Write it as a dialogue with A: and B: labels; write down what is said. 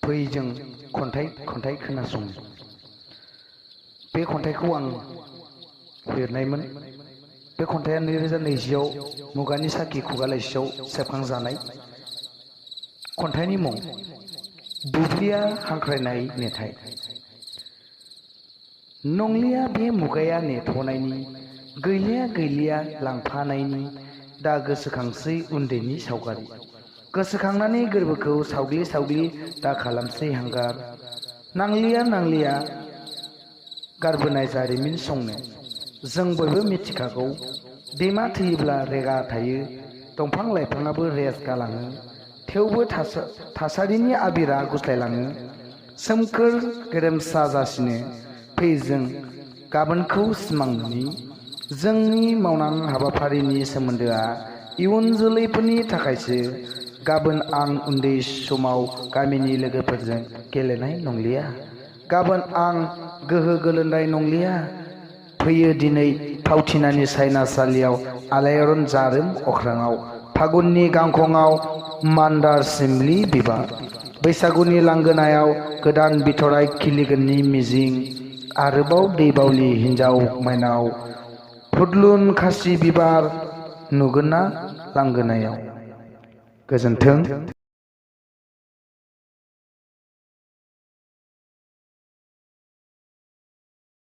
A: फै जों खन्थाइ खोनासं। बे खन्थाइखौ आं लिरनायमोन। बे खन्थाइया 2020 मुगानि साखि खुगा लाइसियाव सेबखांजानाय। खन्थाइनि मुं बुब्लिया हांख्रायनाय मेथाइ। नंलिया बे मुगाया नेथ'नायनि, गैलिया लांफानायनि, दा गोसोखांसै उन्दैनि सावगारि। गोसोखांनानै गोरबोखौ सावग्लि दा खालामसै हांगार। नांलिया गारबोनाय जारिमिन संनो। जों बयबो मिथिखागौ दैमा थैयोब्ला रेगा थायो, दंफां लाइफाङाबो रेस गालाङो। थेवबो थासारिनि आबिरा गुस्लायलाङो। सोमखोर गेरेमसा जासिनो। फै जों गाबोनखौ सिमां नुनि। जोंनि मावनां हाबाफारिनि सोमोन्दोआ इयुन जोलैफोरनि थाखायसो। गाबोन आं उन्दै समाव गामिनि लोगोफोरजों गेलेनाय नंलिया। गाबोन आं गोहो गोलोन्दाय नंलिया। फैयो दिनै फावथिनानि सायनासालियाव आलायारन जारोम अख्राङाव। फागुननि गांखंआव मान्दार सिमलि बिबार। बैसागुनि लांगोनायाव गोदान बिथराइ खिलिगोननि मिजिं। आरोबाव दै बावलि हिन्जाव माइनाव, फुदुलुन खासि बिबार नुगोनना लांगोनायाव। गोजोन्थों।